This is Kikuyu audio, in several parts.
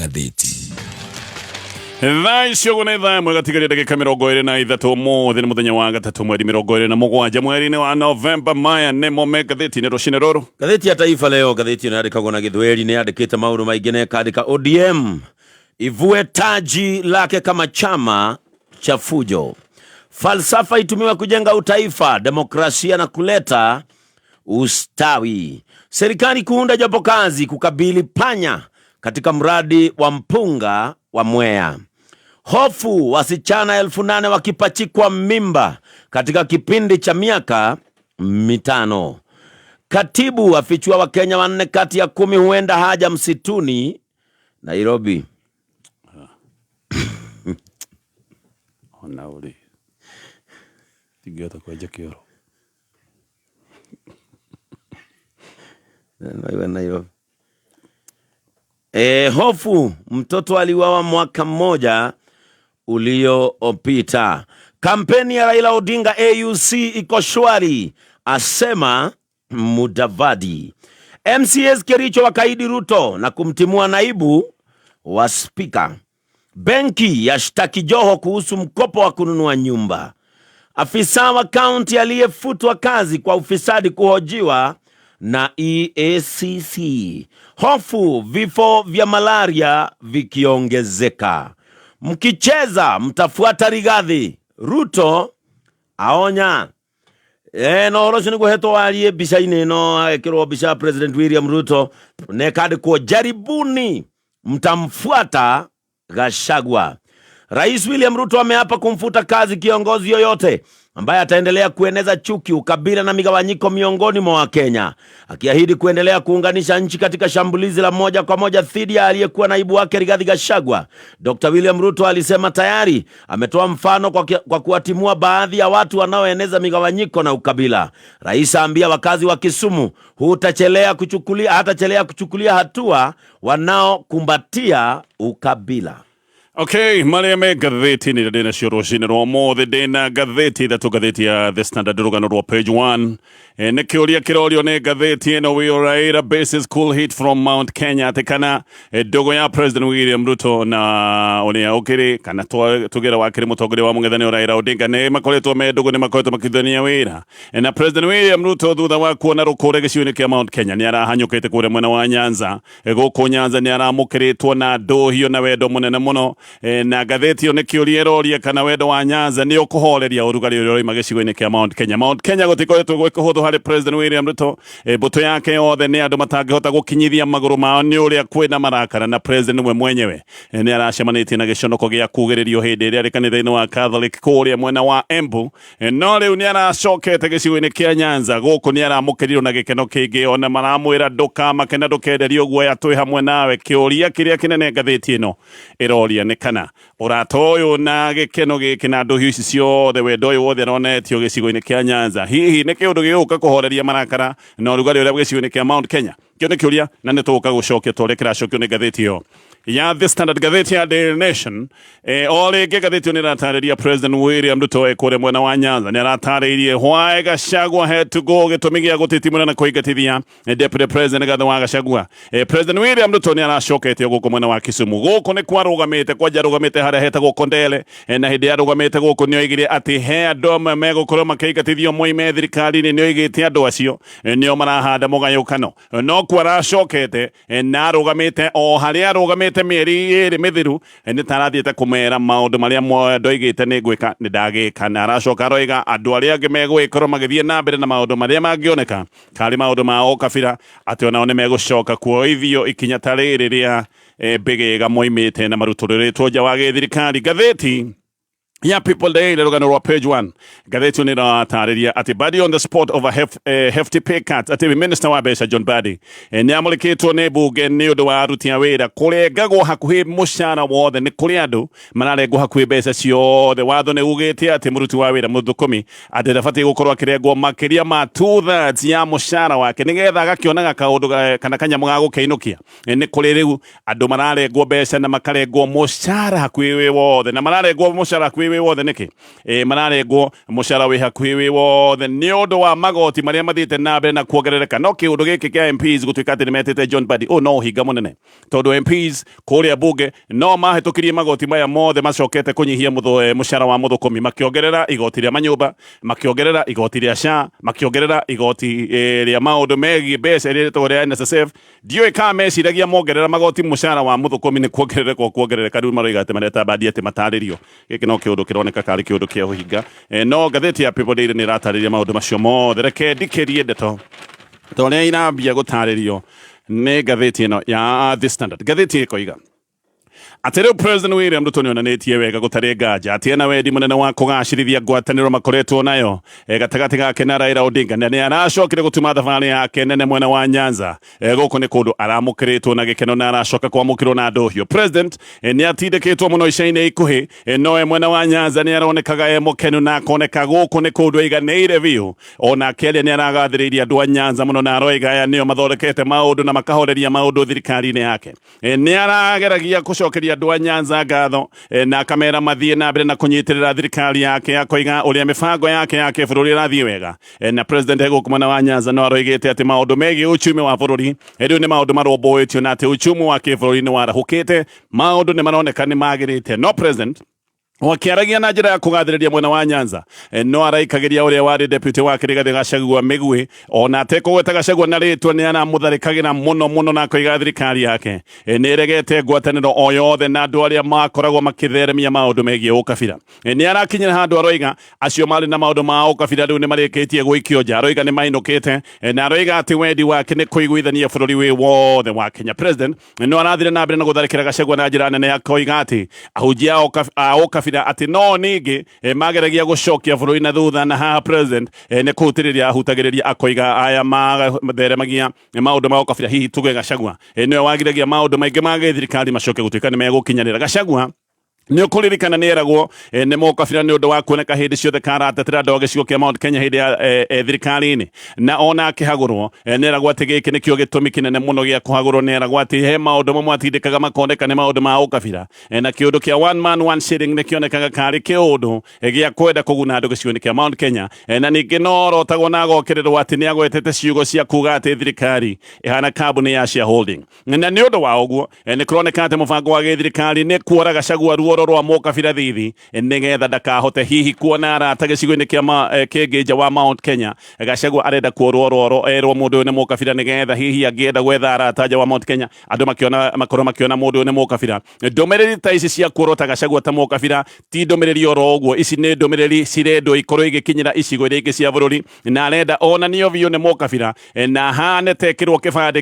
Magathĩti. Thaa icio ũguo nĩ thaa ĩmwe gatigaria ndagĩka 23. Ũmũthĩ nĩ mũthenya wa gatatũ, mweri 27 mweri-inĩ wa Novemba. Maya nĩmo me ngathĩti-inĩ rũcinĩ rũrũ. Ngathĩti ya Taifa Leo, ngathĩti ĩno yandĩkagwo na Gĩthweri, nĩ yandĩkĩte maũndũ maingĩ na ĩkandĩka ODM ivue taji lake kama chama cha fujo, falsafa itumiwe kujenga utaifa, demokrasia na kuleta ustawi, serikali kuunda jopo kazi kukabili panya katika mradi wa mpunga wa Mwea, hofu wasichana 8,000 wakipachikwa mimba katika kipindi cha miaka 5, katibu afichua Wakenya 4 kati ya 10 huenda haja msituni Nairobi. Ona ũrĩ tingĩhota kwenja kĩoro. Nairobi. Hofu mtoto aliuawa mwaka mmoja uliopita. Kampeni ya Raila Odinga AUC iko shwari, asema Mudavadi. MCAs Kericho wakaidi Ruto na kumtimua naibu wa spika. Benki yashtaki Joho kuhusu mkopo wa kununua nyumba. Afisa wa kaunti aliyefutwa kazi kwa ufisadi kuhojiwa na EACC. Hofu vifo vya malaria vikiongezeka. Mkicheza mtafuata Rigathi, Ruto aonya. No ũhoro ũcio nĩguo hetwo warie mbica-inĩ ĩno, agekĩrwo mbica ya President William Ruto na ĩkandĩkwo jaribuni mtamfuata Gachagua. Rais William Ruto ameapa kumfuta kazi kiongozi yoyote ambaye ataendelea kueneza chuki, ukabila na migawanyiko miongoni mwa Wakenya, akiahidi kuendelea kuunganisha nchi katika shambulizi la moja kwa moja dhidi ya aliyekuwa naibu wake Rigathi Gachagua. Dr. William Ruto alisema tayari ametoa mfano kwa kuwatimua baadhi ya watu wanaoeneza migawanyiko na ukabila. Rais aambia wakazi wa Kisumu hatachelea kuchukulia hatua wanaokumbatia ukabila. Okay, marĩa me ngathĩti-inĩ ĩrĩa ndĩnacio rũcinĩ rwa ũmũthĩ, ndĩna ngathĩti ithatũ. Ngathĩti ya The Standard, rũgano rwa page 1, nĩ kĩũria kĩrorio nĩ ngathĩti ĩno, will Raila bases cool heat from Mount Kenya, atĩ kana ndũgũ ya President William Ruto na ũrĩa ũkĩrĩ kana tũgĩra wakĩrĩ mũtongoria wa mũng'ethanĩro Raila Odinga nĩ makoretwo me ndũgũ, nĩ makoretwo makĩrutithania wĩra. Na President William Ruto thutha wa kuona rũkũre gĩcigo-inĩ kĩa Mount Kenya nĩ arahanyũkĩte kũrĩa mwena wa Nyanza. Gũkũ Nyanza nĩ aramũkĩrĩtwo na ndũhio na wendo mũnene mũno. Na ngathĩti ĩyo nĩ kĩũria ĩroria kana wendo wa Nyanza nĩ ũkũhoreria ũrugarĩ ũrĩa ũroima gĩcigo-inĩ kĩa Mount Kenya. Mount Kenya gũtikoretwo gwĩ kũhũthũ harĩ President William Ruto. Mbũtũ yake yothe nĩ andũ matangĩhota gũkinyithia magũrũ mao nĩ ũrĩa kwĩna marakara, na President we mwenyewe nĩ aracemanĩtie na gĩconoko gĩa kugĩrĩrio hĩndĩ ĩrĩa arĩ kanitha-inĩ wa Catholic kũrĩa mwena wa Embu. No rĩu nĩ aracokete gĩcigo-inĩ kĩa Nyanza. Gũkũ nĩ aramũkĩrirwo na gĩkeno kĩingĩ, ona maramwĩra ndũkamake na ndũkenderio guoya, twĩ hamwe nawe. Kĩũria kĩrĩa kĩnene ngathĩti ĩno ĩroria nĩ kana ũrata ũyũ na gĩkeno gĩkĩ na ndũhiũ ici ciothe, wendo ũyũ wothe aronetio gĩcigo-inĩ kĩa Nyanza, hihi nĩ kĩũndũ gĩgũka kũhoreria marakara na ũrugarĩ ũrĩa gĩcigo-inĩ kĩa Mount Kenya? Kĩo nĩ kĩũria na nĩ tũgũka gũcokia ta ũrĩa kĩracokio nĩ ngathĩti ĩyo ya The Standard. Ngathĩti ya Daily Nation, o rĩngĩ ngathĩti ĩyo nĩ ĩratarĩria President William Ruto e kũrĩa mwena wa Nyanza nĩ aratarĩirie why Gachagua had to go, gĩtũmi gĩa gũtitimũra na kũingatithia Deputy President Rigathi wa Gachagua. President William Ruto nĩ aracokete gũkũ mwena wa Kisumu. Gũkũ nĩ kwarũgamĩte kwanja, arũgamĩte harĩa hetagwo Kondele, na hĩndĩ arũgamĩte gũkũ nĩ oigire atĩ he andũ amwe megũkorwo makĩingatithio moime thirikari-inĩ. Nĩ oigĩte andũ acio nĩo marahanda mũgayũkano, no kuo aracokete na arũgamĩte o harĩa arũgamĩte mĩeri 2 mĩthiru, nĩ ta arathiĩte kũmera maũndũ marĩa ndoigĩte nĩ ngwĩka nĩ ndagĩka, na aracoka aroiga andũ arĩa angĩ megũgĩkorwo magĩthiĩ na mbere na maũndũ marĩa mangĩoneka karĩ maũndũ ma ũkabira, atĩ onao nĩ megũcoka kuoithio ikinya ta rĩrĩ rĩa mbĩgĩga moimĩte na marutũrĩrĩtwo nja wa gĩthirikari. Ngathĩti ya People Daily, rũgano rwa page 1, ngathĩti ĩyo nĩ ĩratarĩria atĩ Mbadi on the spot of a hefty pay cut, atĩ minister wa mbeca John Mbadi nĩ amũrĩkĩtwo nĩ mbunge nĩ ũndũ wa aruti a wĩra kũrengagwo hakuhĩ mũcara wothe. Nĩ kũrĩ andũ mararengwo hakuhĩ mbeca ciothe. Watho nĩ ugĩte atĩ mũruti wa wĩra mũthũkũmi atĩ ndabatiĩ gũkorwo akĩrengwo makĩria ma 2/3 ya mũcara wake, nĩgetha agakĩonaga kaũndũ kana kanyamũ ga gũkĩinũkia. Nĩ kũrĩ rĩu andũ mararengwo mbeca na makarengwo mũcara hakuhĩ wĩ wothe, na mararengwo mũcara hakuhĩ hakuhĩ wĩ wothe nĩkĩ? Mararengwo mũcara wĩ hakuhĩ wĩ wothe nĩ ũndũ wa magoti marĩa mathiĩte na mbere na kuongerereka. No kĩũndũ gĩkĩ kĩa MPs gũtuĩka atĩ nĩ metĩte John Mbadi, ũyũ no ũhinga mũnene, tondũ MPs kũrĩa bunge no mahĩtũkirie magoti maya mothe macokete kũnyihia mũcara wa mũthũkũmi, makĩongerera igoti rĩa manyũmba, makĩongerera igoti rĩa SHA, makĩongerera igoti rĩa maũndũ megiĩ mbeca rĩrĩa rĩtagwo rĩa NSSF. Ndiũĩ kana meciragia mongerera magoti mũcara wa mũthũkũmi nĩ kuongerereka ũkuongerereka. Rĩu maroiga atĩ mareta Mbadi atĩ matarĩrio. Gĩkĩ no kĩũndũ kĩroneka karĩ kĩũndũ kĩa ũhinga. No ngathĩti ya People Daily nĩ ĩratarĩria maũndũ macio mothe. Reke ndikĩrie ndeto ta ũrĩa irambia gũtarĩrio nĩ ngathĩti ĩno ya The Standard. Ngathĩti ĩkoiga atĩ rĩu President William Ruto nĩonanĩtie wega gũtarĩ nganja atĩ ena wendi mũnene wa kũgacĩrithia ngwatanĩro makoretwo nayo gatagatĩ gake na Raila Odinga, na nĩ aracokire gũtuma thabarĩ yake nene mwena wa Nyanza. Gũkũ nĩ kũndũ aramũkĩrĩtwo na gĩkeno na aracoka kwamũkĩrwo na ndũhiũ. President nĩ atindĩkĩtwo mũno ica-inĩ ikuhĩ, no e mwena wa Nyanza nĩ aronekaga e mũkenu na akoneka gũkũ nĩ kũndũ aiganĩire biũ. Ona akĩaria nĩ aragathĩrĩirie andũ a Nyanza mũno na aroiga aya nĩo mathondekete maũndũ na makahoreria maũndũ thirikari-inĩ yake. Nĩ arageragia gũcokeria andũ a Nyanza ngatho na akamera mathiĩ na mbere na kũnyitĩrĩra thirikari yake, akoiga ũrĩa mĩbango yake ya kĩbũrũri ĩrathiĩ wega. Na president gũkũ mwena wa Nyanza no aroigĩte atĩ maũndũ megiĩ uchumi wa bũrũri rĩu nĩ maũndũ marũmbũĩtio na atĩ uchumi wa kĩbũrũri nĩ warahũkĩte, maũndũ nĩ maroneka nĩ magĩrĩte. No president wakĩaragia na njĩra ya kũgathĩrĩria mwena wa Nyanza, no araikagĩria ũrĩa warĩ deputy wake Rigathĩ Gachagua mĩguĩ, ona atekũgweta Gachagua na rĩtwa nĩ aramũtharĩkagĩra mũno mũno na akoiga thirikari yake nĩ ĩregete ngwatanĩro o yothe na andũ arĩa makoragwo makĩtheremia maũndũ megiĩ ũkabira. Nĩ arakinyĩra handũ aroiga acio marĩ na maũndũ ma ũkabira rĩu nĩ marĩkĩtie gũikio nja, aroiga nĩ mainũkĩte, na aroiga atĩ wendi wake nĩ kũiguithania bũrũri wĩ wothe wa Kenya. President no arathire na mbere na gũtharĩkĩra Gachagua na njĩra nene, akoiga atĩ ahunjia a ũkabira atĩ no ningĩ mageragia gũcokia bũrũri na thutha, na haha president nĩ kũhutĩrĩria ahutagĩrĩria, akoiga aya matheremagia maũndũ ma ũkabira, hihi tuge Gachagua nĩwe wagiragia maũndũ maingĩ ma gĩthirikari macoke gũtuĩka nĩ megũkinyanĩra. Gachagua nĩ ũkũririkana nĩ eragwo nĩ mũkabira nĩ ũndũ wa kuoneka hĩndĩ ciothe karatetera andũ a gĩcigo kĩa Mount Kenya hĩndĩ ya thirikari-inĩ, na ona akĩhagũrwo nĩ eragwo atĩ gĩkĩ nĩkĩo gĩtũmi kĩnene mũno gĩa kũhagũrwo. Nĩ eragwo atĩ he maũndũ mamwe atindĩkaga makoneka nĩ maũndũ ma ũkabira, na kĩũndũ kĩa one man one shilling nĩ kĩonekaga karĩ kĩũndũ gĩa kwenda kũguna andũ gĩcigo-inĩ kĩa Mount Kenya. Na ningĩ no orotagwo na agokĩrĩrwo atĩ nĩ agwetete ciugo cia kuga atĩ thirikari ĩhana kambuni ya shareholding, na nĩ ũndũ wa ũguo nĩ kũroneka atĩ mũbango wa gĩthirikari nĩ kuora Gachagua ruoro rwa mũkabira thithi nĩgetha ndakahote hihi kuona arata gĩcigo-inĩ kĩa kĩngĩ nja wa Mount Kenya. Gachagua arenda kuorwo rworo erwo mũndũ ũyũ nĩ mũkabira, nĩgetha hihi angĩenda gwetha arata nja wa Mount Kenya andũ makiona makorwo makiona mũndũ ũyũ nĩ mũkabira. Ndũmĩrĩri ta ici cia kuorota Gachagua ta mũkabira ti ndũmĩrĩri oro ũguo, ici nĩ ndũmĩrĩri cirendwo ikorwo igĩkinyĩra icigo iria ingĩ cia bũrũri, na arenda onanio biũ nĩ mũkabira na hane tekĩrwo kĩbandĩ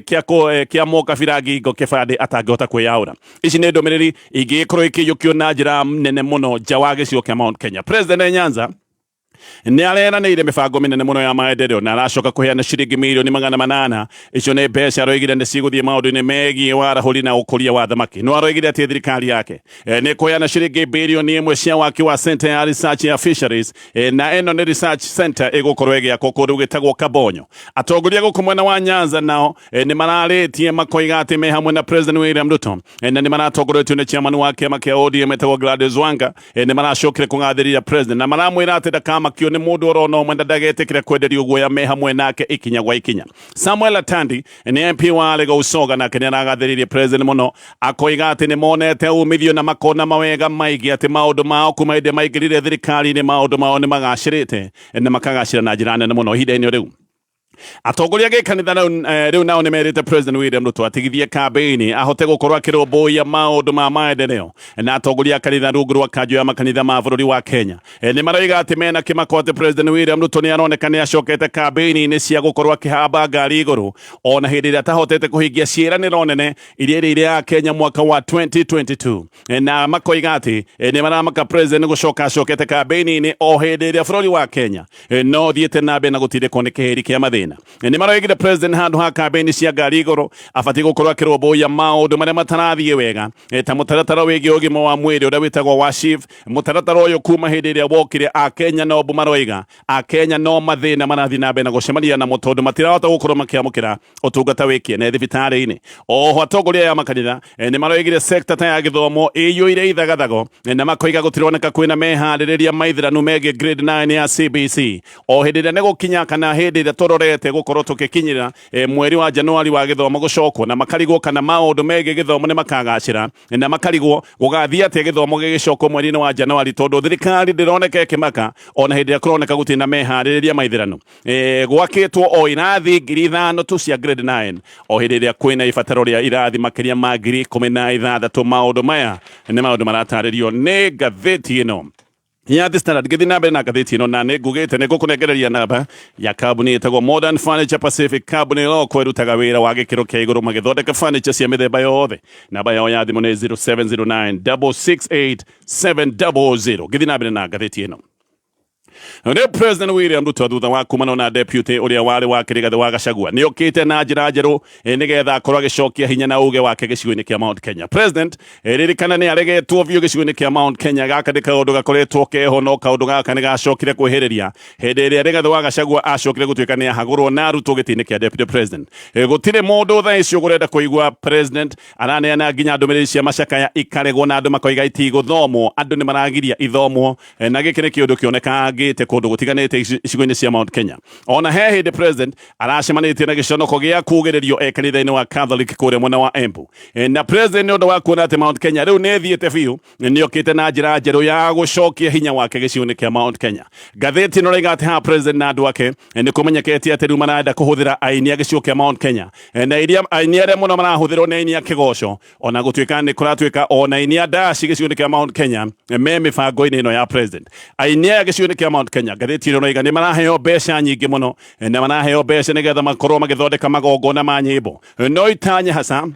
kĩa mũkabira ngingo, kĩbandĩ atangĩhota kwĩyaũra. Ici nĩ ndũmĩrĩri ingĩgĩkorwo ikĩiyũkio na njĩra nene mũno nja wa gĩcigo kĩa Mount Kenya. President Nyanza nĩ areranĩire mĩbango mĩnene mũno ya maendeleo na aracoka kũheana ciringi mirioni 800. Icio nĩ mbeca aroigire nĩ cigũthiĩ maũndũ-inĩ megiĩ warahũri na ũkũria wa thamaki. No aroigire atĩ thirikari yake nĩ kũheana ciringi birioni 1 cia waki wa center ya research ya fisheries, na ĩno nĩ research center ĩgũkorwo ĩgĩakwo kũndũ gwĩtagwo Kabonyo. Atongoria gũkũ mwena wa Nyanza nao nĩ mararĩtie makoiga atĩ me hamwe na President William Ruto, na nĩ maratongoretio nĩ chairman wa kĩama kĩa ODM etagwo Gladys Wanga. Nĩ maracokire kũgathĩrĩria president na maramwĩra atĩ ndakamakio nĩ mũndũ orona ũmwe na ndagetĩkĩre kwenderio guoya, me hamwe nake ikinya gwa ikinya. Samuel Atandi nĩ MP wa Alego Usoga, nake nĩ aragathĩrĩirie president mũno, akoiga atĩ nĩ monete umithio na makona mawega maingĩ, atĩ maũndũ mao kuma hĩndĩ maingĩrire thirikari-inĩ maũndũ mao nĩ magacĩrĩte na makagacĩra na njĩra nene mũno ihinda-inĩ rĩu. Atongoria gĩkanitha rĩu nao nĩ merĩte President William Ruto atigithie kambĩini ahote gũkorwo akĩrũmbũiya maũndũ ma maendeleo. Na atongoria a kanitha rungu rwa kanjũ ya makanitha ma bũrũri wa Kenya nĩ maroiga atĩ mena kĩmako atĩ President William Ruto nĩ aroneka nĩ acokete kambĩini-inĩ cia gũkorwo akĩhamba ngari igũrũ ona hĩndĩ ĩrĩa atahotete kũhingia ciĩranĩro nene iria ĩrĩire ya Kenya mwaka wa 2022, na makoiga atĩ nĩ maramaka president gũcoka acokete kambĩini-inĩ o hĩndĩ ĩrĩa bũrũri wa Kenya no thiĩte na mbere na gũtindĩkwo nĩ kĩhĩri kĩa mathĩna. thĩna. Nĩ maroigire president handũ ha kambĩini cia ngari igũrũ abatiĩ gũkorwo akĩrũmbũiya maũndũ marĩa matarathiĩ wega, ta mũtaratara wĩgiĩ ũgima wa mwĩrĩ ũrĩa wĩtagwo wa SHIF. Mũtaratara ũyũ kuma hĩndĩ ĩrĩa wokire, Akenya no mbu maroiga Akenya no mathĩna marathiĩ na mbere na gũcemania namo tondũ matirahota gũkorwo makĩamũkĩra ũtungata wĩ kĩene thibitarĩ-inĩ. Oho atongoria aya a makanitha nĩ maroigire sekta ta ya gĩthomo ĩiyũire ithagathago, na makoiga gũtironeka kwĩna meharĩrĩria maithĩranu megiĩ grade 9 ya CBC o hĩndĩ ĩrĩa nĩ gũkinya kana hĩndĩ ĩrĩa tũrorete gũkorwo tũgĩkinyĩra mweri wa Januari wa gĩthomo gũcokwo, na makarigwo kana maũndũ megiĩ gĩthomo nĩ makagacĩra, na makarigwo gũgathiĩ atĩa gĩthomo gĩgĩcokwo mweri-inĩ wa Januari tondũ thirikari ndĩroneka ĩkĩmaka ona hĩndĩ ĩrĩa kũroneka gũtirĩ na meharĩrĩria maithĩranu. Gwakĩtwo o irathi 5,000 tu cia grade 9 o hĩndĩ ĩrĩa kwĩna ibataro rĩa irathi makĩria ma 16,000. Maũndũ maya nĩ maũndũ maratarĩrio nĩ ngathĩti ĩno ya The Standard. Ngĩthiĩ na mbere na ngathĩti ĩno, na nĩ ngugĩte nĩ ngũkũnengereria namba ya kambuni ĩtagwo Modern Furniture Pacific, kambuni ĩroko ĩrutaga wĩra wa gĩkĩro kĩa igũrũ magĩthondeka furniture cia mĩthemba yothe. Namba yao ya thimũ nĩ 0709 668 700. Ngĩthiĩ na mbere na ngathĩti ĩno, nĩ President William Ruto thutha wa kumana na deputy ũrĩa warĩ wa Kĩrĩgathĩ wa Gachagua nĩ okĩte na njĩra njerũ, nĩgetha akorwo agĩcokia hinya na uge wake gĩcigo-inĩ kĩa Mount Kenya. President, ririkana nĩ aregetwo biũ gĩcigo-inĩ kĩa Mount Kenya. Gaka nĩ kaũndũ gakoretwo keho, no kaũndũ gaka nĩ gacokire kwĩhĩrĩria hĩndĩ ĩrĩa Rigathĩ wa Gachagua acokire gũtuĩka nĩ ahagũrwo na arutwo gĩtĩ-inĩ kĩa deputy president. Gũtirĩ mũndũ thaa ici ũkũrenda kũigua president araneana nginya ndũmĩrĩri cia macakaya ikaregwo na andũ makoiga itigũthomwo. Andũ nĩ maragiria ithomwo, na gĩkĩ nĩ kĩũndũ kĩonekangĩte kũndũ gũtiganĩte icigo-inĩ cia Mount Kenya. Ona he hĩndĩ president aracemanĩtie na gĩconoko gĩa kugĩrĩrio e kanitha-inĩ wa Catholic kũrĩa mwena wa Embu. Na president nĩ ũndũ wa kuona atĩ Mount Kenya rĩu nĩ ĩthiĩte biũ, nĩ okĩte na njĩra njerũ ya gũcokia hinya wake gĩcigo-inĩ kĩa Mount Kenya. Ngathĩti ĩno ĩroiga atĩ haha president na andũ ake nĩ kũmenyekete atĩ rĩu marenda kũhũthĩra aini a gĩcigo kĩa Mount Kenya, na iria aini arĩa mũno marahũthĩrwo nĩ aini a kĩgoco, ona gũtuĩka nĩ kũratuĩka ona aini a ndaci gĩcigo-inĩ kĩa Mount Kenya me mĩbango-inĩ ĩno ya president. Aini aya gĩcigo-inĩ kĩa Mount Kenya, ngathĩti ĩno ĩroiga nĩ maraheo mbeca nyingĩ mũno, na maraheo mbeca nĩgetha makorwo magĩthondeka magongona ma nyĩmbo, no itanya haca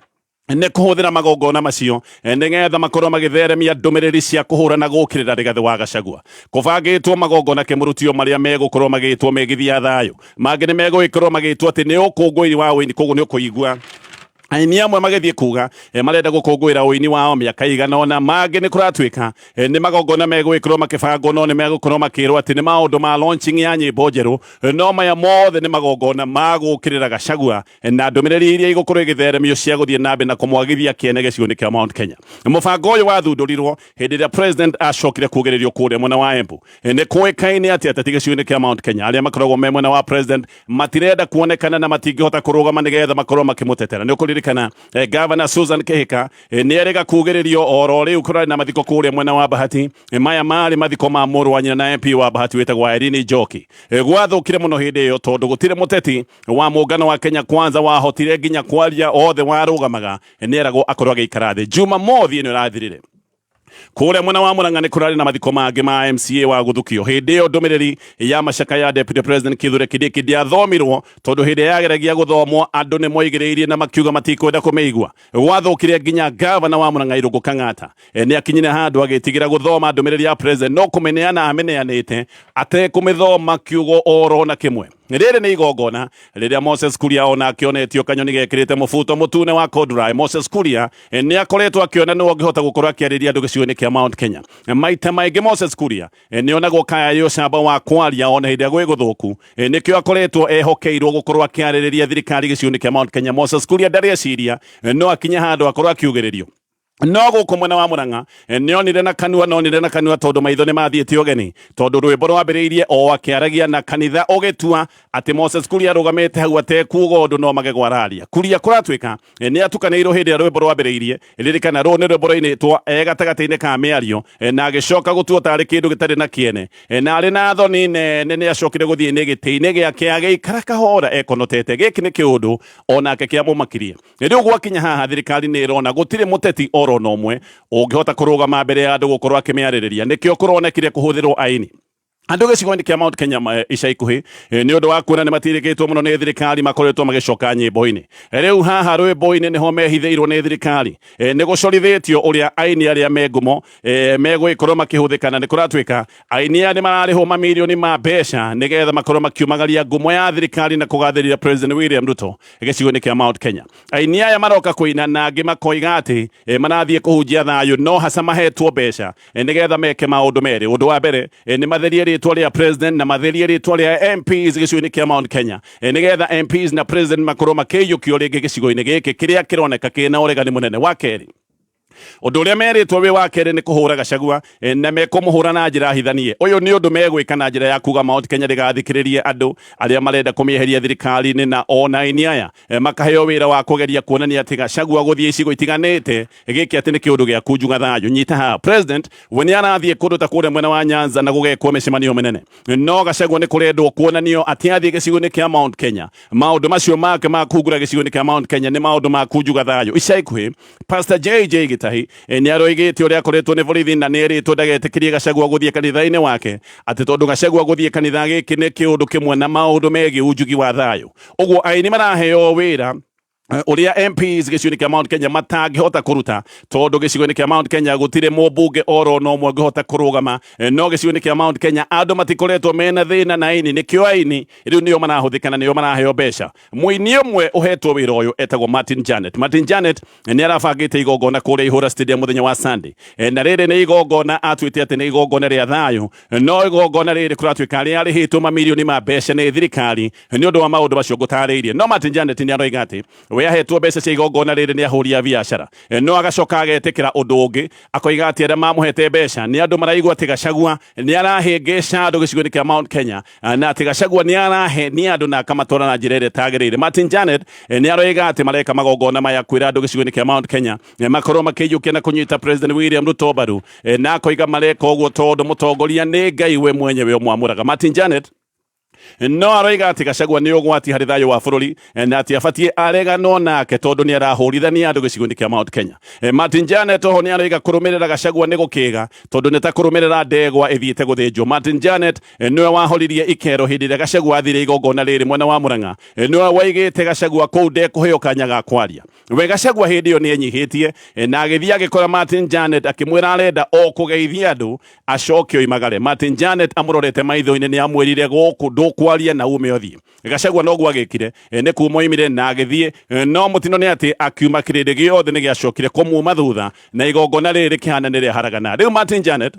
nĩ kũhũthĩra magongona macio nĩgetha makorwo magĩtheremia ndũmĩrĩri cia kũhũrana gũkĩrĩra Rigathĩ wa Gachagua. Kũbangĩtwo magongona kĩmũrutio marĩa megũkorwo magĩtwo mĩgithi ya thayũ, mangĩ nĩ megũgĩkorwo magĩtwo atĩ nĩ ũkũngũĩri wa ũini. Koguo nĩ ũkũigua aini amwe magĩthiĩ kuga marenda gũkũngũĩra ũini wao mĩaka igana ũna. Mangĩ nĩ kũratuĩka nĩ magongona megũgĩkorwo makĩbangwo, no nĩ megũkorwo makĩrwo atĩ nĩ maũndũ ma launching ya nyĩmbo njerũ, no maya mothe nĩ magongona ma gũkĩrĩra Gachagua na ndũmĩrĩri iria igũkorwo igĩtheremio cia gũthiĩ na mbere na kũmwagithia kĩene gĩcigo-inĩ kĩa Mount Kenya. Mũbango ũyũ wathundũrirwo hĩndĩ ĩrĩa president acokire kugĩrĩrio kũrĩa mwena wa Embu. Nĩ kũĩkaine atĩ ateti gĩcigo-inĩ kĩa Mount Kenya arĩa makoragwo me mwena wa president matirenda kuonekana na matingĩhota kũrũgama nĩgetha makorwo makĩmũtetera. Nĩ ũkũririkana Governor Susan Kihika nĩ erĩga kugĩrĩrio oro rĩu kũrarĩ na mathiko kũrĩa mwena wa Bahati. Maya marĩ mathiko ma mũrũ wa nyina na MP wa Bahati wĩtagwo Irene Njoki. Gwathũkire mũno hĩndĩ ĩyo tondũ gũtirĩ mũteti wa mũngano wa Kenya Kwanza wahotire nginya kwaria, othe warũgamaga nĩ eragwo akorwo agĩikara thĩ. Jumamothi ĩno ĩrathirire, kũrĩa mwena wa Murang'a nĩ kũrarĩ na mathiko mangĩ ma MCA wa gũthukio. Hĩndĩ ĩyo ndũmĩrĩri ya macakaya ya Deputy President Kithure Kindiki ndĩathomirwo tondũ hĩndĩ ĩrĩa yageragia gũthomwo andũ nĩ moigĩrĩirie na makiuga matikwenda kũmĩigua. Gwathũkire nginya gavana wa Murang'a Irũngũ Kang'ata nĩ akinyire handũ agĩtigĩra gũthoma ndũmĩrĩri ya president, no kũmĩneana amĩneanĩte atekũmĩthoma kiugo oro na kĩmwe. Rĩrĩ nĩ igongona rĩrĩa Moses Kuria ona akĩonetio kanyoni gekĩrĩte mũbuto mũtune wa corduroy. Moses Kuria nĩ akoretwo akĩona nĩ ũngĩhota gũkorwo akĩarĩria andũ gĩcigo-inĩ kĩa Mount Kenya. Maita maingĩ Moses Kuria nĩ onagwo kaya ĩ ũcamba wa kwaria ona hĩndĩ ĩrĩa gwĩ gũthũku, nĩkĩo akoretwo ehokeirwo gũkorwo akĩarĩrĩria thirikari gĩcigo-inĩ kĩa Mount Kenya. Moses Kuria ndarĩ eciria no akinye handũ akorwo akiugĩrĩrio, no gũkũ mwena wa Murang'a nĩonire na kanua, nonire na kanua tondũ maitho nĩ mathiĩte ũgeni, tondũ rwĩmbo rwambĩrĩirie o akĩaragia na kanitha ũgĩtua atĩ Moses Kuria arũgamĩte hau atekuga ũndũ no magego araria. Kuria kũratuĩka nĩ atukanĩirwo hĩndĩ ĩrĩa rwĩmbo rwambĩrĩirie. Ririkana rũũ nĩ rwĩmbo rwainĩtwo e gatagatĩ-inĩ ka mĩario, na agĩcoka gũtuo tarĩ kĩndũ gĩtarĩ na kĩene, na arĩ na thoni nene nĩ acokire gũthiĩ nĩ gĩtĩ-inĩ gĩake agĩikara kahora ekonotete. Gĩkĩ nĩ kĩũndũ onake kĩamũmakirie. Rĩu gwakinya haha thirikari nĩ ĩrona gũtirĩ mũteti oro na ũmwe ũngĩhota kũrũgama mbere ya andũ gũkorwo akĩmĩarĩrĩria, nĩkĩo kũronekire kũhũthĩrwo aini. Andũ gĩcigo-inĩ kĩa Mount Kenya ica ikuhĩ nĩ ũndũ wa kuona nĩ matirĩkĩtwo mũno nĩ thirikari makoretwo magĩcoka nyĩmbo-inĩ. Rĩu haha rwĩmbo-inĩ nĩho mehithĩirwo nĩ thirikari. Nĩ gũcorithĩtio ũrĩa aini arĩa me ngumo megũgĩkorwo makĩhũthĩka na nĩ kũratuĩka aini aya nĩ mararĩhwo mamirioni ma mbeca nĩgetha makorwo makiumagaria ngumo ya thirikari na kũgathĩrĩria President William Ruto gĩcigo-inĩ kĩa Mount Kenya. Aini aya maroka kũina na angĩ makoiga atĩ marathiĩ kũhunjia thayũ no haca mahetwo mbeca nĩgetha meke maũndũ merĩ. Ũndũ wa mbere nĩ matherie rĩtwa rĩa president na matherie rĩtwa rĩa MPs gĩcigo-inĩ kĩa Mount Kenya, nĩgetha MPs na president makorwo makĩiyũkio rĩngĩ gĩcigo-inĩ gĩkĩ kĩrĩa kĩroneka kĩna ũregani mũnene. Wa kerĩ, ũndũ ũrĩa merĩtwo wĩ wa kerĩ nĩ kũhũra Gachagua, na mekũmũhũra na njĩra hithanie. Ũyũ nĩ ũndũ megwĩka na njĩra ya kuga Mount Kenya ndĩgathikĩrĩrie andũ arĩa marenda kũmĩeheria thirikari-inĩ, na ona aini aya makaheo wĩra wa kũgeria kuonania atĩ Gachagua gũthiĩ icigo itiganĩte gĩkĩ atĩ nĩ kĩũndũ gĩa kunjuga thayũ. Nyita haha, president we nĩ arathiĩ kũndũ ta kũrĩa mwena wa Nyanza na gũgekwo mĩcemanio mĩnene, no Gachagua nĩ kũrendwo kuonanio atĩ athiĩ gĩcigo-inĩ kĩa Mount Kenya maũndũ macio make ma kungura gĩcigo-inĩ kĩa Mount Kenya nĩ maũndũ ma kunjuga thayũ. Ica ikuhĩ Pastor JJ Gitahi nĩ aroigĩte ũrĩa akoretwo nĩ borithi na nĩ erĩtwo ndagetĩkĩrie Gachagua gũthiĩ kanitha-inĩ wake, atĩ tondũ Gachagua gũthiĩ kanitha gĩkĩ nĩ kĩũndũ kĩmwe na maũndũ megiĩ unjugi wa thayũ. Ũguo aini maraheo wĩra ũrĩa MPs gĩcigo-inĩ kĩa Mount Kenya matangĩhota kũruta, tondũ gĩcigo-inĩ kĩa Mount Kenya gũtirĩ mũmbunge oro no ũmwe ũngĩhota kũrũgama. No gĩcigo-inĩ kĩa Mount Kenya andũ matikoretwo mena thĩna na aini, nĩkĩo aini rĩu nĩo marahũthĩka na nĩo maraheo mbeca. Mũini ũmwe ũhetwo wĩra ũyũ etagwo Martin Janet. Martin Janet nĩ arabangĩte igongona kũrĩa Ihũra Stadium mũthenya wa Sunday, na rĩrĩ nĩ igongona atuĩte atĩ nĩ igongona rĩa thayũ, no igongona rĩrĩ kũratuĩka arĩa arĩhĩtwo mamirioni ma mbeca nĩ thirikari nĩ ũndũ wa maũndũ macio ngũtarĩirie. No Martin Janet nĩ aroiga atĩ we ahetwo mbeca cia igongona rĩrĩ nĩ ahũri a biacara, no agacoka agetĩkĩra ũndũ ũngĩ, akoiga atĩ arĩa mamũhete mbeca nĩ andũ maraigua atĩ Gachagua nĩ arahĩngĩca andũ gĩcigo-inĩ kĩa Mount Kenya, na atĩ Gachagua nĩ arahenia andũ na akamatwara na njĩra ĩrĩa ĩtagĩrĩire. Martin Janet nĩ aroiga atĩ mareka magongona maya kwĩra andũ gĩcigo-inĩ kĩa Mount Kenya makorwo makĩiyũkia na kũnyita President William Ruto mbaru, na akoiga mareka ũguo tondũ mũtongoria nĩ Ngai we mwenyewe ũmwamũraga. Martin Janet no aroiga atĩ Gachagua nĩ ũgwati harĩ thayũ wa bũrũri, na atĩ abatiĩ areganwo nake tondũ nĩ arahũrithania andũ gĩcigo-inĩ kĩa Mount Kenya. Martin Janet oho nĩ aroiga kũrũmĩrĩra Gachagua nĩ gũkĩga tondũ nĩ ta kũrũmĩrĩra ndegwa ĩthiĩte gũthĩnjwo. Martin Janet nĩwe wahoririe ikero hĩndĩ ĩrĩa Gachagua athire igongona rĩrĩ mwena wa Murang'a, nĩwe waigĩte Gachagua kũu ndekũheo kanya ga kwaria. We Gachagua hĩndĩ ĩyo nĩ enyihĩtie, na agĩthiĩ agĩkora Martin Janet akĩmwĩra arenda o kũgeithia andũ acoke oimagare. Martin Janet amũrorete maitho-inĩ nĩ amwĩrire gũkũ ndũkwaria na ume ũthiĩ. Gachagua noguo agĩkire, nĩ kuma oimire na agĩthiĩ, no mũtino nĩ atĩ akiuma kĩrĩndĩ gĩothe nĩ gĩacokire kũmuma thutha na igongona rĩrĩ rĩkĩhana nĩ rĩaharagana. Rĩu Martin Janet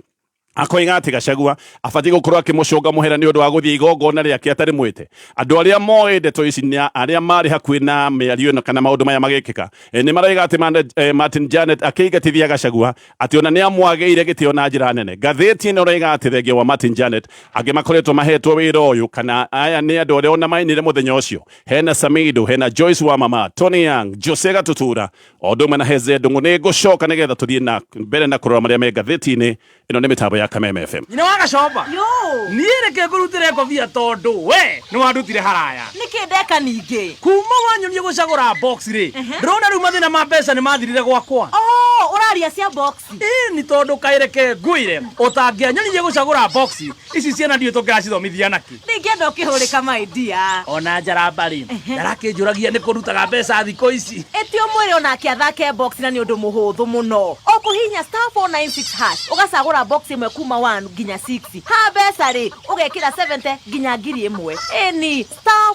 akoiga atĩ Gachagua abatiĩ gũkorwo akĩmũcũnga mũhera nĩ ũndũ wa gũthiĩ igongona rĩake atarĩ mwĩte. Andũ arĩa moĩ ndeto ici na arĩa marĩ hakuhĩ na mĩario ĩno kana maũndũ maya magĩkĩka, nĩ maroiga atĩ Martin Janet akĩingatithia Gachagua atĩ ona nĩ amwagĩire gĩtĩo na njĩra nene. Ngathĩti ĩno ĩroiga atĩ thengia wa Martin Janet angĩ makoretwo mahetwo wĩra ũyũ kana aya nĩ andũ arĩa ona mainire mũthenya ũcio, hena Samido, hena Joyce wa Mama, Tony Young, Jose Gatutura o ũndũ ũmwe na Heze Ndung'u. Nĩ ngũcoka nĩgetha tũthiĩ na mbere na kũrora marĩa me ngathĩti-inĩ ĩno. Nĩ mĩtambo ya Kameme FM. Nyina wa Gacomba. Yo. Niĩ reke ngũrutĩre ngobia tondũ we nĩ wandutire haraya. Nĩkĩ ndeka ningĩ? Kuma wanyonia gũcagũra box rĩ, ndĩrona rĩu mathĩna ma mbeca nĩ mathirire gwakwa. Oh, ũraria cia box. Ĩĩ ni tondũ kaĩ reke ngwĩre ũtangĩanyonirie gũcagũra box ici ciana ndiũĩ tũngĩracithomithia nakĩ. Ndingĩenda ũkĩhũrĩka my dear. Ona njaramba rĩ, ndarakĩnjũragia nĩ kũrutaga mbeca thikũ ici. Ĩti ũmwĩre onake athake box na nĩ ũndũ mũhũthũ mũno. Ũkũhihinya *496# ũgacagũra box ĩmwe kuma 1 nginya 6. Ha mbeca rĩ, ũgekĩra 70 nginya 1000. Ĩni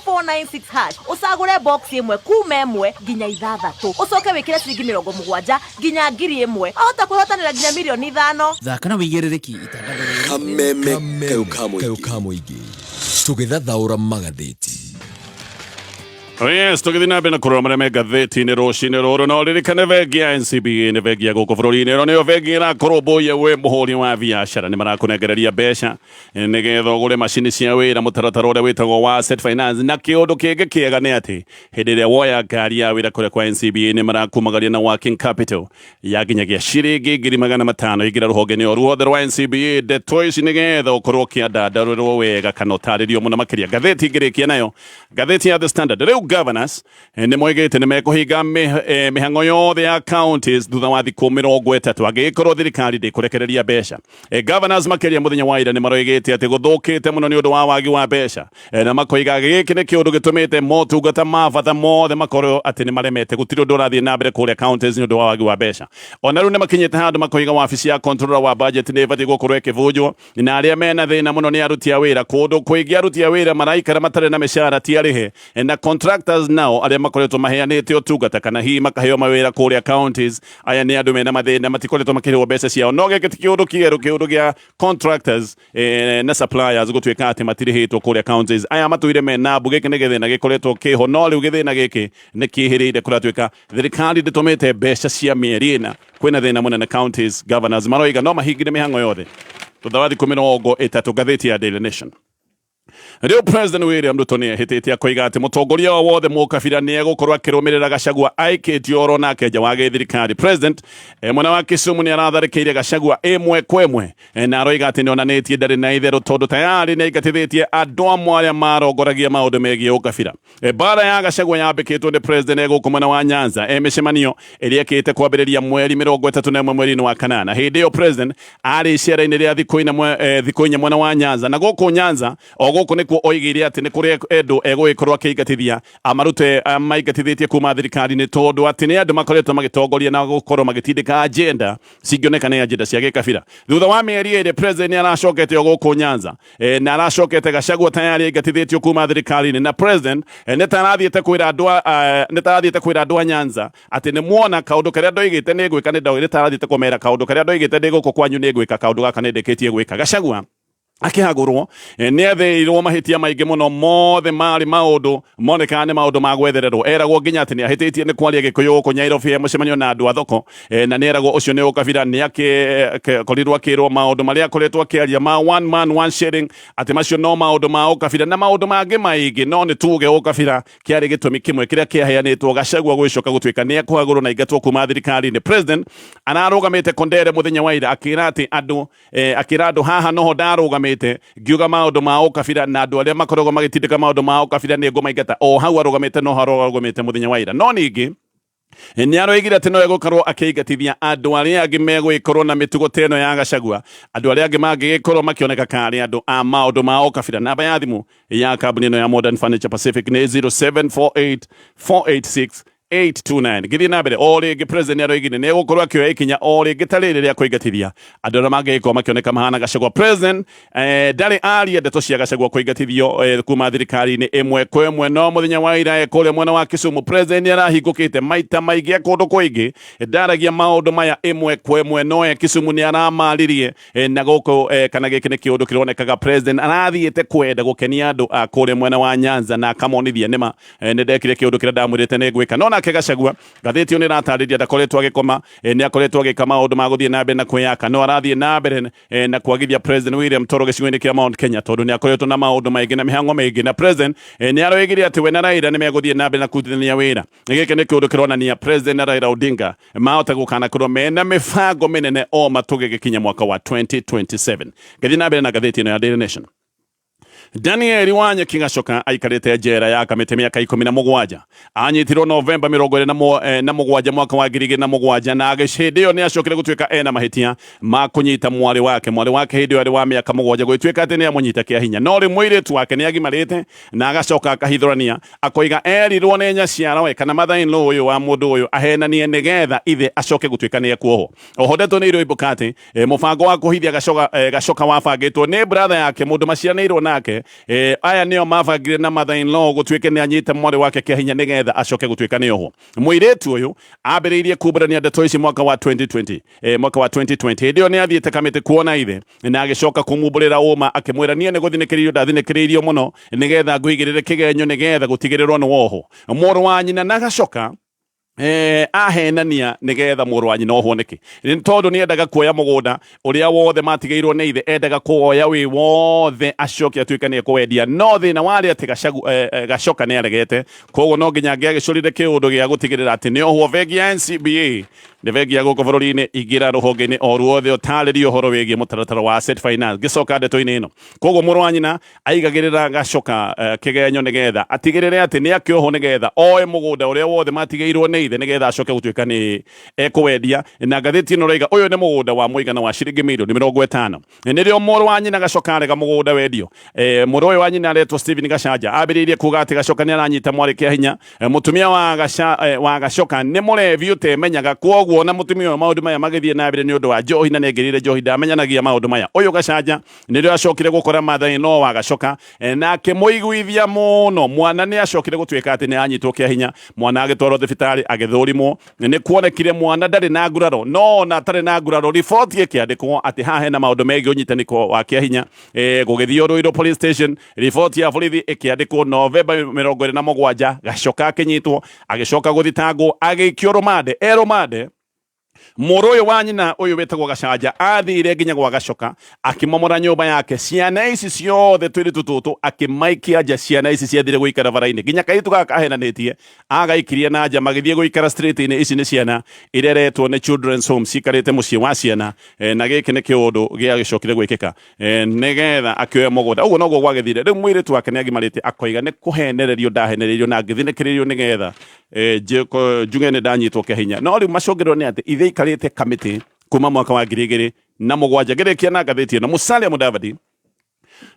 *496# ũcagũre box ĩmwe kuma 1 nginya 6, ũcoke wĩkĩre ciringi 70 nginya 1000. Wahota kwĩhotanĩra nginya mirioni 5. Thaka na wĩigĩrĩrĩki itangatho rĩrĩ. Kameme kayũ ka kayũ mũingĩ. Ka mũingĩ tũgĩthathaũra magathĩti. Oh yes, tũgĩthiĩ na mbere na kũrora marĩa me ngathĩti-inĩ rũcinĩ rũrũ, no ririkane bengi ya NCBA nĩ bengi ya gũkũ bũrũri-inĩ. Ĩno nĩyo bengi ĩrakũrũmbũiya we mũhũri wa biacara, nĩ marakũnengereria mbeca nĩgetha ũgũre macini cia wĩra mũtaratara ũrĩa wĩtagwo wa asset finance. Na kĩũndũ kĩngĩ kĩega nĩ atĩ hĩndĩ ĩrĩa woya ngari ya wĩra kũrĩa kwa NCBA nĩ marakumagaria na working capital ya nginyagia ciringi 500,000. Ingĩra rũhonge-inĩ o ruothe rwa NCBA ndeto ici nĩgetha ũkorwo ũkĩandandarũrwo wega kana ũtarĩrio mũno makĩria. Ngathĩti ngĩrĩkia nayo, ngathĩti ya The Standard rĩu. Governors nĩ moigĩte nĩ mekũhinga mĩhang'o yothe ya counties thutha wa thikũ 30 angĩgĩkorwo thirikari ndĩkũrekereria mbeca. Governors makĩria mũthenya wa ira nĩ maroigĩte atĩ gũthũkĩte mũno nĩ ũndũ wa wagi wa mbeca, na makoiga gĩkĩ nĩ kĩũndũ gĩtũmĩte motungata ma bata mothe makorwo atĩ nĩ maremete, gũtirĩ ũndũ ũrathiĩ na mbere kũrĩa counties nĩ ũndũ wa wagi wa mbeca. Ona rĩu nĩ makinyĩte handũ makoiga wabici ya controller wa budget nĩ ĩbatiĩ gũkorwo ĩkĩbunjwo, na arĩa mena thĩna mũno nĩ aruti a wĩra. Kũndũ kũingĩ aruti a wĩra maraikara matarĩ na mĩcara, ti arĩhe, na contractors nao arĩa makoretwo maheanĩte ũtungata kana hihi makaheo mawĩra kũrĩa counties, aya nĩ andũ mena mathĩna, matikoretwo makĩrĩhwo mbeca ciao. No gĩkĩ ti kĩũndũ kĩerũ, kĩũndũ gĩa contractors na suppliers gũtuĩka atĩ matirĩhĩtwo kũrĩa counties. Aya matũire mena mbu, gĩkĩ nĩ gĩthĩna gĩkoretwo kĩho, no rĩu gĩthĩna gĩkĩ nĩ kĩhĩrĩire kũratuĩka thirikari ndĩtũmĩte mbeca cia mĩeri 4. Kwĩna thĩna mũnene counties, governors maroiga no mahingire mĩhang'o yothe thutha wa thikũ 30. Ngathĩti ya Daily Nation. Rĩu President William Ruto nĩ ehĩtĩte akoiga atĩ mũtongoria o wothe mũkabira nĩ egũkorwo akĩrũmĩrĩra Gachagua aikĩtio oro nake nja wa gĩthirikari. President mwena wa Kisumu nĩ aratharĩkĩire Gachagua ĩmwe kwa ĩmwe, na aroiga atĩ nĩ onanĩtie ndarĩ na itherũ tondũ tayari nĩ aingatithĩtie andũ amwe arĩa marongoragia maũndũ megiĩ ũkabira. Mbara ya Gachagua yambĩkĩtwo nĩ president gũkũ mwena wa Nyanza mĩcemanio ĩrĩa ĩkĩte kwambĩrĩria mweri 31 mweri-inĩ wa kanana. Hĩndĩ ĩyo president arĩ icera-inĩ rĩa thikũ 4 mwena wa Nyanza, na gũkũ Nyanza o gũkũ nĩkuo oigire atĩ nĩ kũrĩ andũ egũgĩkorwo akĩingatithia, amarute maingatithĩtie kuma thirikari-inĩ tondũ atĩ nĩ andũ makoretwo magĩtongoria na gũkorwo magĩtindĩka agenda cingĩoneka nĩ agenda cia gĩkabira. Thutha wa mĩeri 2 president nĩ aracokete o gũkũ Nyanza, na aracokete Gachagua tayari aingatithĩtio kuma thirikari-inĩ, na president nĩ ta arathiĩte kwĩra andũ nĩ ta arathiĩte kwĩra andũ a Nyanza atĩ nĩ muona kaũndũ karĩa ndoigĩte nĩ ngwĩka, nĩ nĩ ta arathiĩte kũmera kaũndũ karĩa ndoigĩte ndĩ gũkũ kwanyu nĩ ngwĩka, kaũndũ gaka nĩ ndĩkĩtie gwĩka. Gachagua akĩhagũrwo nĩ athĩirwo mahĩtia maingĩ mũno, mothe marĩ maũndũ monekaga nĩ maũndũ ma gwethererwo. Eragwo nginya atĩ nĩ ahĩtĩtie nĩ kwaria Gĩkũyũ gũkũ Nyairobi he mũcemanio na andũ a thoko, na nĩ eragwo ũcio nĩ ũkabira. Nĩ akĩkorirwo akĩrwo maũndũ marĩa akoretwo akĩaria ma one man one shilling atĩ macio no maũndũ ma ũkabira na maũndũ mangĩ maingĩ, no nĩ tuge ũkabira kĩarĩ gĩtũmi kĩmwe kĩrĩa kĩaheanĩtwo Gachagua gwĩcoka gũtuĩka nĩ ekũhagũrwo na ingatwo kuma thirikari-inĩ. President ararũgamĩte Kondere mũthenya wa ira akĩra atĩ andũ akĩra andũ haha noho ndarũgamĩte ngiuga maũndũ ma ũkabira na andũ arĩa makoragwo magĩtindĩka maũndũ ma ũkabira nĩ ngũmaingata. O hau arũgamĩte noho arũgamĩte mũthenya wa ira, no ningĩ nĩ aroigire atĩ no egũkorwo akĩingatithia andũ arĩa angĩ megũgĩkorwo na mĩtugo ta ĩno ya Gachagua, andũ arĩa angĩ mangĩgĩkorwo makĩoneka karĩ andũ a maũndũ ma ũkabira. Namba ya thimũ ya kambuni ĩno ya Modern Furniture Pacific nĩ 0748 486 829. Ngĩthiĩ na mbere o rĩngĩ, president nĩ aroigire nĩ egũkorwo akĩoya ikinya o rĩngĩ ta rĩrĩ rĩa kũingatithia andũ arĩa mangĩgĩkorwo makĩoneka mahana Gachagua. President ndarĩ aria ndeto cia Gachagua kũingatithio kuma thirikari-inĩ ĩmwe kwa ĩmwe, no mũthenya wa ira kũrĩa mwena wa Kisumu president nĩ arahingũkĩte maita maingĩ kũndũ kũingĩ, ndaragia maũndũ maya ĩmwe kwa ĩmwe, no Kisumu nĩ aramaririe, na gũkũ kana gĩkĩ nĩ kĩũndũ kĩronekaga president arathiĩte kwenda gũkenia andũ a kũrĩa mwena wa Nyanza na akamonithia nĩma nĩ ndekire kĩũndũ kĩrĩa ndamwĩrĩte nĩ ngwĩka. No nake Gachagua, ngathĩti ĩyo nĩ ĩratarĩria ndakoretwo agĩkoma, nĩ akoretwo agĩka maũndũ ma gũthiĩ na mbere na kwĩyaka, no arathiĩ na mbere na kwagithia President William toro gĩcigo-inĩ kĩa Mount Kenya tondũ nĩ akoretwo na maũndũ maingĩ na mĩhang'o mĩingĩ, na president nĩ aroigire atĩ we na Raila nĩ megũthiĩ na mbere na kũrutithania wĩra. Gĩkĩ nĩ kĩũndũ kĩronania president na Raila Odinga mahota gũkanakorwo mena mĩbango mĩnene o matũgĩgĩkinya mwaka wa 2027. Ngĩthiĩ na mbere na ngathĩti ĩno ya Daily Nation. Daniel Wanyeki Gacoka aikarĩte njera ya Kamĩtĩ mĩaka 17. Anyitirwo Novemba 27 mwaka wa 2007, na hĩndĩ ĩyo nĩ acokire gũtuĩka ena mahĩtia ma kũnyita mwarĩ wake. Mwarĩ wake hĩndĩ ĩyo arĩ wa mĩaka 7, gũgĩtuĩka atĩ nĩ amũnyita kĩa hinya, no rĩu mũirĩtu wake nĩ agimarĩte na agacoka akahithũrania akoiga erirwo nĩ nyaciarawe kana mother in law ũyũ wa mũndũ ũyũ ahenanie nĩgetha ithe acoke gũtuĩka nĩ ekuohwo. Oho ndeto nĩ iroimbũka atĩ mũbango wa kũhithia Gacoka wabangĩtwo nĩ brother yake, mũndũ macianĩirwo nake. Aya nĩo mabangire na mother in law gũtuĩke nĩ anyite mwarĩ wake kĩa hinya nĩgetha acoke gũtuĩka nĩ ohwo. Mũirĩtu ũyũ ambĩrĩirie kumbũrania ndeto ici mwaka wa 2020, mwaka wa 2020. Hĩndĩ ĩyo nĩ athiĩte Kamĩtĩ kuona ithe na agĩcoka kũmumbũrĩra ũma akĩmwĩra niĩ nĩ gũthinĩkĩrĩirio ndathinĩkĩrĩirio mũno nĩgetha ngũigĩrĩre kĩgenyo nĩgetha gũtigĩrĩrwo nĩ wohwo. Mũrũ wa nyina na Gacoka ahenania nigetha mũrũ wa nyina ohwo nĩkĩ? Nĩ tondũ nĩ endaga kuoya mũgũnda ũrĩa wothe matigĩirwo nĩ ithe, endaga kuoya wĩ wothe acoke atuĩke nĩ ekũwendia, no thĩna warĩ atĩ Gacoka nĩ aregete, koguo no nginya angĩagĩcũrire kĩũndũ gĩa gũtigĩrĩra atĩ nĩ ohwo. Bengi ya NCBA Nĩ bengi ya gũkũ bũrũri-inĩ, ingĩra rũhonge-inĩ o ruothe ũtarĩrie ũhoro wĩgiĩ mũtaratara wa asset finance. Ngĩcoka ndeto-inĩ ĩno, koguo mũrũ wa nyina aigagĩrĩra Gacoka kĩgenyo nĩgetha atigĩrĩre atĩ nĩ akĩohwo, nĩgetha oe mũgũnda ũrĩa wothe matigĩirwo nĩ ithe, nĩgetha acoke gũtuĩka nĩ ekũwendia. Na ngathĩti ĩno ĩroiga ũyũ nĩ mũgũnda wa mũigana wa ciringi mirioni 50. Nĩrĩo mũrũ wa nyina Gacoka arega mũgũnda wendio. Mũrũ ũyũ wa nyina aretwo Stephen Gacanja, ambĩrĩirie kuga atĩ Gacoka nĩ aranyita mwarĩ kĩa hinya. Mũtumia wa Gacoka nĩ mũrevi ũtemenyaga, kwoguo na mũtumia ũyũ maũndũ maya magĩthiĩ na mbere nĩ ũndũ wa njohi, na nĩaingĩrĩire njohi, ndamenyanagia maũndũ maya. Ũyũ Gacanja nĩrĩo acokire gũkora mother no wa Gacoka na akĩmũiguithia mũno. Mwana nĩ acokire gũtuĩka atĩ nĩ anyitwo kĩa hinya, mwana agĩtwarwo thibitarĩ agĩthũrimwo, nĩ kuonekire mwana ndarĩ na nguraro. No ona atarĩ na nguraro, riboti ĩkĩandĩkwo atĩ haha hena maũndũ megiĩ ũnyitanĩko wa kĩa hinya. Gũgĩthiĩ Ruiru police station, riboti ya borithi ĩkĩandĩkwo Novemba 27. Gacoka akĩnyitwo, agĩcoka gũthitangwo, agĩikio rũmande. E rũmande, mũrũ ũyũ wa nyina ũyũ wĩtagwo Gacanja athire nginya gwa Gacoka, akĩmomora nyũmba yake, ciana ici ciothe twĩrĩtu tũtũ akĩmaikia nja. Ciana ici ciathire gũikara bara-inĩ, nginya kairĩtu gaka kahenanĩtie agaikirie na nja, magĩthiĩ gũikara street-inĩ. Ici nĩ ciana ireretwo nĩ children's home, cikarĩte mũciĩ wa ciana. Na gĩkĩ nĩ kĩũndũ gĩagĩcokire gwĩkĩka nĩgetha akĩoya mũgũnda. Ũguo noguo gwagĩthire. Rĩu mũirĩtu wake nĩ agimarĩte, akoiga nĩ kũhenererio ndahenereirio na ngĩthinĩkĩrĩrio nĩgetha njuge nĩ ndanyitwo kĩa hinya. No rĩu macũngĩrĩro nĩ atĩ ithe ikarĩte kamĩtĩ kuma mwaka wa 2007. Ngĩrĩkia na ngathĩti ĩno, Musalia Mudavadi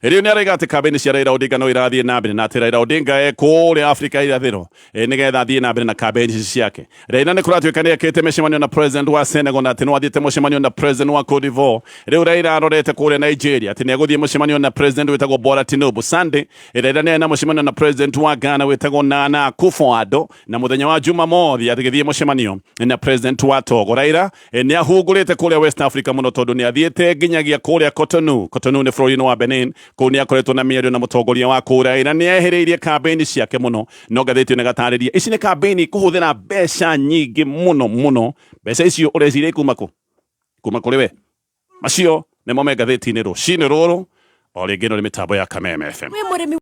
rĩu nĩ araiga atĩ kambĩini cia Raila Odinga no irathiĩ na mbere, na atĩ Raila Odinga e kũrĩa Afrika irathĩro nĩgetha athiĩ na mbere na kambĩini ici ciake. Raila nĩ kũratuĩka nĩ ekĩte mĩcemanio na president wa Senegal, na atĩ no athiĩte mũcemanio na president wa Cote d'Ivoire. Rĩu Raila arorete kũrĩa Nigeria, atĩ nĩ egũthiĩ mũcemanio na president wĩtagwo Bola Tinubu. Sunday Raila nĩ arĩ na mũcemanio na president wa Ghana wĩtagwo Nana Akufo-Addo, na mũthenya wa Jumamothi agĩthiĩ mũcemanio na president wa Togo. Raila nĩ ahungũrĩte kũrĩa West Africa mũno, tondũ nĩ athiĩte nginyagia kũrĩa Cotonou. Cotonou nĩ bũrũri-inĩ wa Benin. Kũu nĩ akoretwo na mĩario na mũtongoria wa kũu. Raila nĩ ehereirie kambĩini ciake mũno, no ngathĩti ĩno ĩgatarĩria ici nĩ kambĩini kũhũthĩra mbeca nyingĩ mũno mũno. Mbeca icio ũreciria ikuma kũ? Kuma kũrĩ we. Macio nĩmo me ngathĩti-inĩ rũcinĩ rũrũ. O rĩngĩ, ĩno nĩ mĩtambo ya Kameme FM. Wĩ mũrĩmi.